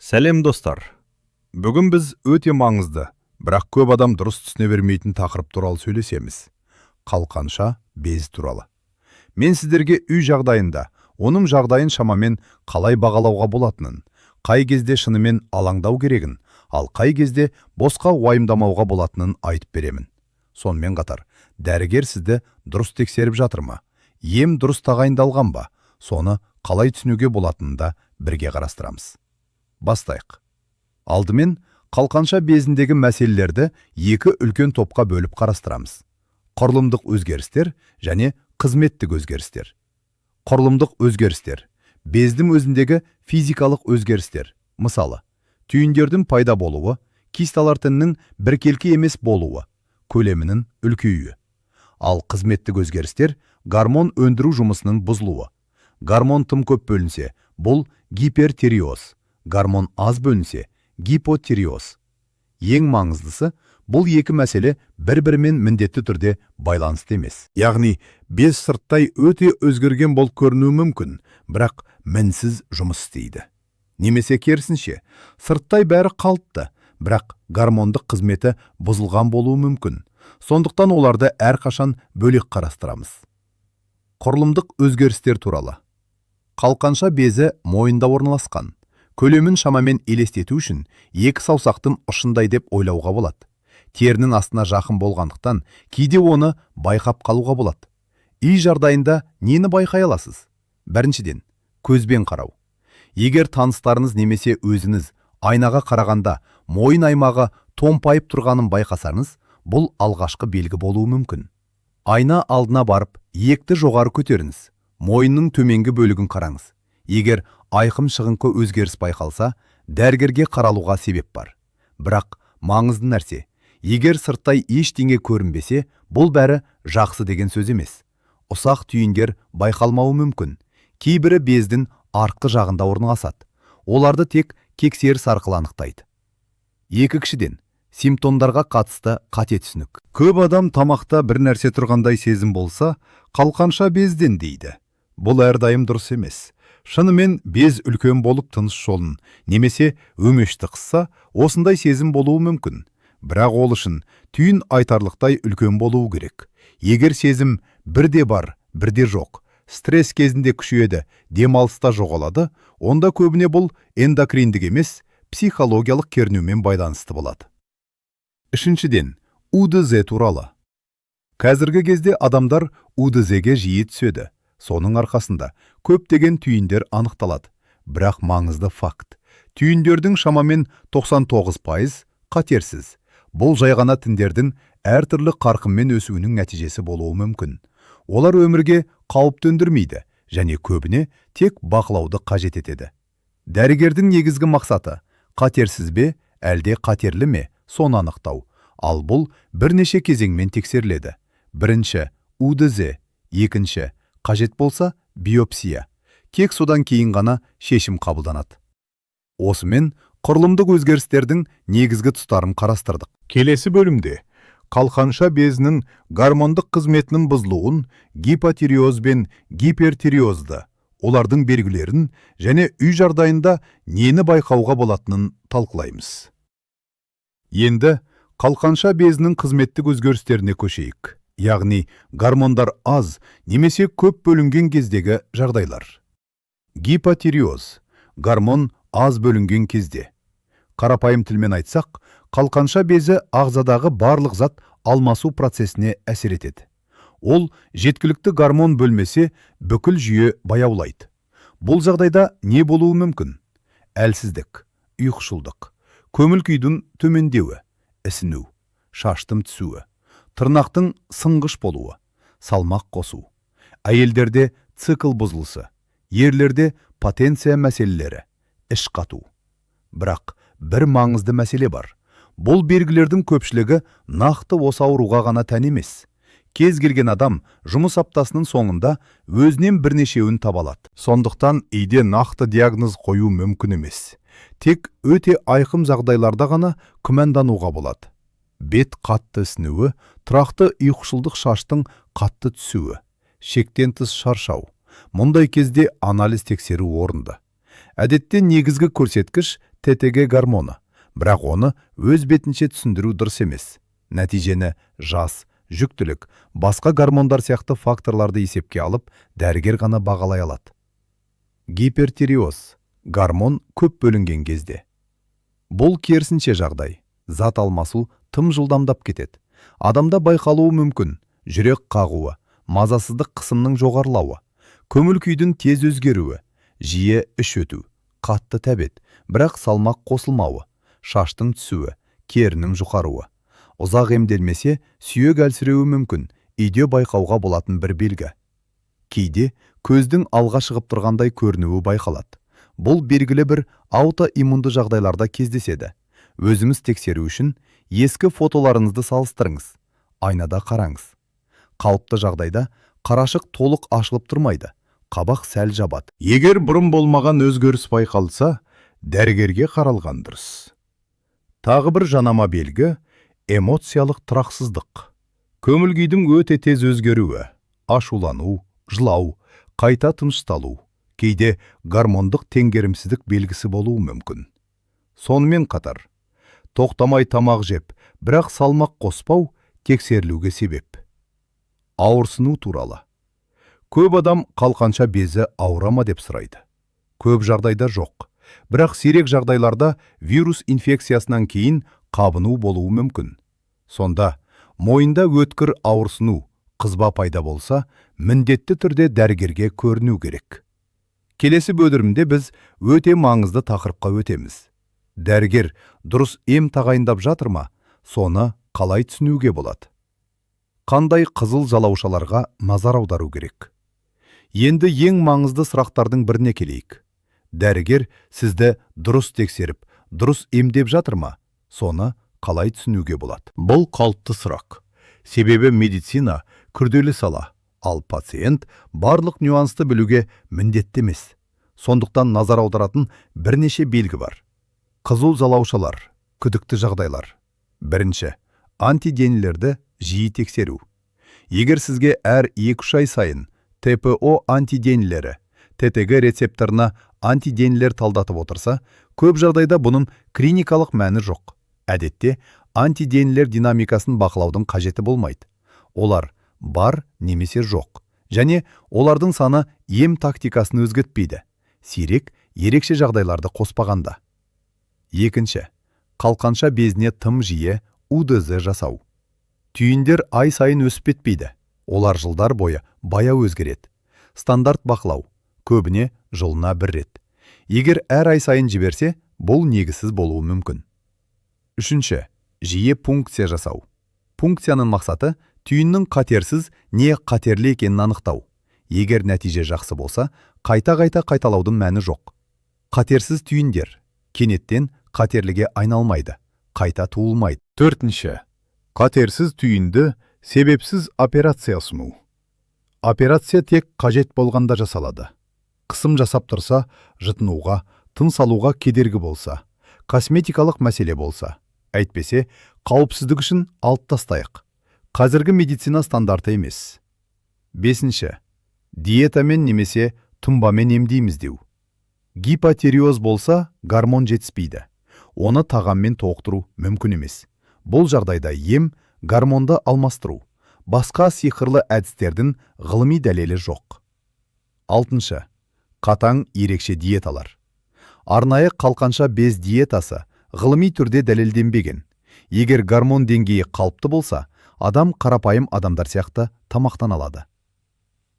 Сәлем, достар! Бүгін біз өте маңызды, бірақ көп адам дұрыс түсіне бермейтін тақырып туралы сөйлесеміз. Қалқанша без туралы. Мен сіздерге үй жағдайында оның жағдайын шамамен қалай бағалауға болатынын, қай кезде шынымен алаңдау керегін, ал қай кезде босқа уайымдамауға болатынын айтып беремін. Сонымен қатар, дәрігер сізді дұрыс тексеріп жатыр ма, ем дұрыс тағайындалған ба, соны қалай түсінуге болатынын да бірге қарастырамыз. Бастайық. Алдымен қалқанша безіндегі мәселелерді екі үлкен топқа бөліп қарастырамыз. Құрылымдық өзгерістер және қызметтік өзгерістер. Құрылымдық өзгерістер – бездің өзіндегі физикалық өзгерістер. Мысалы, түйіндердің пайда болуы, кисталар тінінің біркелкі емес болуы, көлемінің үлкеюі. Ал қызметтік өзгерістер – гормон өндіру жұмысының бұзылуы. Гормон тым көп бөлінсе, бұл гипертиреоз, гормон аз бөлінсе, гипотиреоз. Ең маңыздысы, бұл екі мәселе бір-бірімен міндетті түрде байланысты емес. Яғни, без сырттай өте өзгерген болып көрінуі мүмкін, бірақ мінсіз жұмыс істейді. Немесе керісінше, сырттай бәрі қалыпты, бірақ гормондық қызметі бұзылған болуы мүмкін. Сондықтан оларды әрқашан бөлек қарастырамыз. Құрылымдық өзгерістер туралы. Қалқанша безі мойында орналасқан. Көлемін шамамен елестету үшін екі саусақтың ұшындай деп ойлауға болады. Терінің астына жақын болғандықтан, кейде оны байқап қалуға болады. Үй жағдайында нені байқай аласыз? Біріншіден, көзбен қарау. Егер таныстарыңыз немесе өзіңіз айнаға қарағанда мойын аймағы томпайып тұрғанын байқасаңыз, бұл алғашқы белгі болуы мүмкін. Айна алдына барып, иекті жоғары көтеріңіз. Мойынның төменгі бөлігін қараңыз. Егер айқын шығыңқы өзгеріс байқалса, дәрігерге қаралуға себеп бар. Бірақ маңызды нәрсе: егер сырттай ештеңе көрінбесе, бұл бәрі жақсы деген сөз емес. Ұсақ түйіндер байқалмауы мүмкін. Кейбірі бездің артқы жағында орналасады. Оларды тек тексеріс арқылы анықтайды. Екіншіден, симптомдарға қатысты қате түсінік. Көп адам тамақта бір нәрсе тұрғандай сезім болса, қалқанша безден дейді. Бұл әрдайым дұрыс емес. Шынымен без үлкен болып, тыныс жолын немесе өңешті қысса, осындай сезім болуы мүмкін. Бірақ ол үшін түйін айтарлықтай үлкен болуы керек. Егер сезім бірде бар, бірде жоқ, стресс кезінде күшейеді, демалыста жоғалады, онда көбіне бұл эндокриндік емес, психологиялық кернеумен байланысты болады. Үшіншіден, УЗД туралы. Қазіргі кезде адамдар УЗД-ге жиі түседі. Соның арқасында көптеген түйіндер анықталады. Бірақ маңызды факт: түйіндердің шамамен 99% қатерсіз. Бұл жай ғана тіндердің әртүрлі қарқынмен өсуінің нәтижесі болуы мүмкін. Олар өмірге қауіп төндірмейді және көбіне тек бақылауды қажет етеді. Дәрігердің негізгі мақсаты – қатерсіз бе, әлде қатерлі ме, соны анықтау. Ал бұл бірнеше кезеңмен тексеріледі. Бірінші – УЗД, екінші, қажет болса, биопсия. Тек содан кейін ғана шешім қабылданады. Осымен құрылымдық өзгерістердің негізгі тұстарын қарастырдық. Келесі бөлімде қалқанша безінің гормондық қызметінің бұзылуын, гипотиреоз бен гипертиреозды, олардың белгілерін және үй жағдайында нені байқауға болатынын талқылаймыз. Енді қалқанша безінің қызметтік өзгерістеріне көшейік. Яғни гормондар аз немесе көп бөлінген кездегі жағдайлар. Гипотиреоз – гормон аз бөлінген кезде. Қарапайым тілмен айтсақ, қалқанша безі ағзадағы барлық зат алмасу процесіне әсер етеді. Ол жеткілікті гормон бөлмесе, бүкіл жүйе баяулайды. Бұл жағдайда не болуы мүмкін? Әлсіздік, ұйқышылдық, көңіл күйдің төмендеуі, ісіну, шаштың түсуі, тырнақтың сынғыш болуы, салмақ қосу. Әйелдерде цикл бұзылысы, ерлерде потенция мәселелері, іш қату. Бірақ бір маңызды мәселе бар. Бұл белгілердің көпшілігі нақты осы ауруға ғана тән емес. Кез келген адам жұмыс аптасының соңында өзінен бірнешеуін таба алады. Сондықтан үйде нақты диагноз қою мүмкін емес. Тек өте айқын жағдайларда ғана күмәндануға болады. Бет қатты ісінуі, тұрақты ұйқышылдық, шаштың қатты түсуі, шектен тыс шаршау. Мұндай кезде анализ тексеру орынды. Әдетте негізгі көрсеткіш ТТГ гормоны, бірақ оны өз бетінше түсіндіру дұрыс емес. Нәтижені жас, жүктілік, басқа гормондар сияқты факторларды есепке алып, дәрігер ғана бағалай алады. Гипертиреоз – гормон көп бөлінген кезде. Бұл керісінше жағдай. Зат алмасу тым жылдамдап кетеді. Адамда байқалуы мүмкін: жүрек қағуы, мазасыздық, қысымның жоғарылауы, көңіл күйдің тез өзгеруі, жиі іш өту, қатты тәбет, бірақ салмақ қосылмауы, шаштың түсуі, терінің жұқаруы. Ұзақ емделмесе, сүйек әлсіреуі мүмкін. Үйде байқауға болатын бір белгі: кейде көздің алға шығып тұрғандай көрінуі байқалады. Бұл белгілі бір аутоиммунды жағдайларда кездеседі. Өзіңіз тексеру үшін ескі фотоларыңызды салыстырыңыз, айнада қараңыз. Қалыпты жағдайда қарашық толық ашылып тұрмайды, қабақ сәл жабады. Егер бұрын болмаған өзгеріс байқалса, дәрігерге қаралған дұрыс. Тағы бір жанама белгі – эмоциялық тұрақсыздық. Көңіл күйдің өте тез өзгеруі, ашулану, жылау, қайта тынышталу, кейде гормондық теңгерімсіздік белгісі болуы мүмкін. Сонымен қатар, тоқтамай тамақ жеп, бірақ салмақ қоспау тексерілуге себеп. Ауырсыну туралы. Көп адам қалқанша безі ауыра ма деп сұрайды. Көп жағдайда жоқ. Бірақ сирек жағдайларда вирус инфекциясынан кейін қабыну болуы мүмкін. Сонда мойында өткір ауырсыну, қызба пайда болса, міндетті түрде дәрігерге көріну керек. Келесі бөлімде біз өте маңызды тақырыпқа өтеміз. Дәрігер дұрыс ем тағайындап жатыр ма, соны қалай түсінуге болады? Қандай қызыл жалаушаларға назар аудару керек? Енді ең маңызды сұрақтардың біріне келейік. Дәрігер сізді дұрыс тексеріп, дұрыс емдеп жатыр ма? Соны қалай түсінуге болады? Бұл қалыпты сұрақ. Себебі медицина күрделі сала, ал пациент барлық нюансты білуге міндетті емес. Сондықтан назар аударатын бірнеше белгі бар. Қызыл жалаушалар, күдікті жағдайлар. Бірінші, антиденелерді жиі тексеру. Егер сізге әр 2-3 ай сайын ТПО антиденелері, ТТГ рецепторына антиденелер талдатып отырса, көп жағдайда бұның клиникалық мәні жоқ. Әдетте антиденелер динамикасын бақылаудың қажеті болмайды. Олар бар немесе жоқ. Және олардың саны ем тактикасын өзгертпейді. Сирек, ерекше жағдайларды қоспағанда. Екінші, қалқанша безіне тым жиі УЗД жасау. Түйіндер ай сайын өсіп кетпейді. Олар жылдар бойы баяу өзгереді. Стандарт бақылау көбіне жылына бір рет. Егер әр ай сайын жіберсе, бұл негізсіз болуы мүмкін. Үшінші, жиі пункция жасау. Пункцияның мақсаты – түйіннің қатерсіз не қатерлі екенін анықтау. Егер нәтиже жақсы болса, қайта-қайта қайталаудың мәні жоқ. Қатерсіз түйіндер кенеттен қатерліге айналмайды, қайта туылмайды. Төртінші, қатерсіз түйінді себепсіз операция ұсыну. Операция тек қажет болғанда жасалады. Қысым жасап тұрса, жұтынуға, тыныс алуға кедергі болса, косметикалық мәселе болса, әйтпесе қауіпсіздік үшін алып тастайық. Қазіргі медицина стандарты емес. Бесінші, диетамен немесе тұнбамен емдейміз деу. Гипотиреоз болса, гормон жетіспейді. Оны тағаммен толықтыру мүмкін емес. Бұл жағдайда ем – гормонды алмастыру. Басқа сиқырлы әдістердің ғылыми дәлелі жоқ. Алтыншы, қатаң ерекше диеталар. Арнайы қалқанша без диетасы ғылыми түрде дәлелденбеген. Егер гормон деңгейі қалыпты болса, адам қарапайым адамдар сияқты тамақтана алады.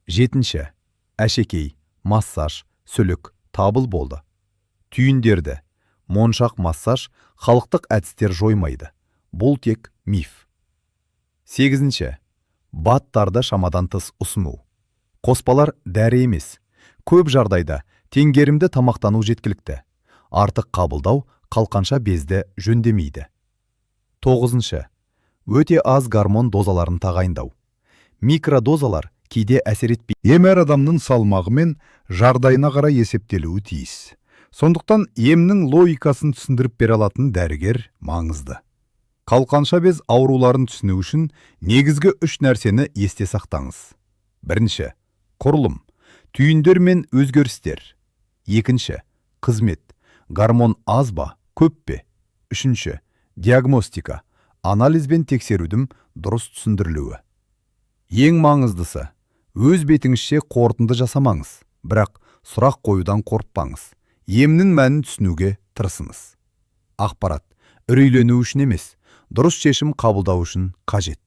Жетінші, әшекей, массаж, сүлік, табыл болды. Түйіндерді моншақ, массаж, халықтық әдістер жоймайды. Бұл тек миф. Сегізінші, БАДтарды шамадан тыс ұсыну. Қоспалар дәрі емес. Көп жағдайда теңгерімді тамақтану жеткілікті. Артық қабылдау қалқанша безді жөндемейді. Тоғызыншы, өте аз гормон дозаларын тағайындау. Микродозалар кейде әсер етпейді. Ем әр адамның салмағы мен жағдайына қарай есептелуі тиіс. Сондықтан емнің логикасын түсіндіріп бере алатын дәрігер маңызды. Қалқанша без ауруларын түсіну үшін негізгі үш нәрсені есте сақтаңыз. Бірінші, құрылым, түйіндер мен өзгерістер. Екінші, қызмет, Гормон аз ба, көп пе? Үшінші, диагностика, анализ бен тексерудің дұрыс түсіндірілуі. Ең маңыздысы, өз бетіңізше қорытынды жасамаңыз, бірақ сұрақ қоюдан қорықпаңыз. Емнің мәнін түсінуге тырысыңыз. Ақпарат үрейлену үшін емес, дұрыс шешім қабылдау үшін қажет.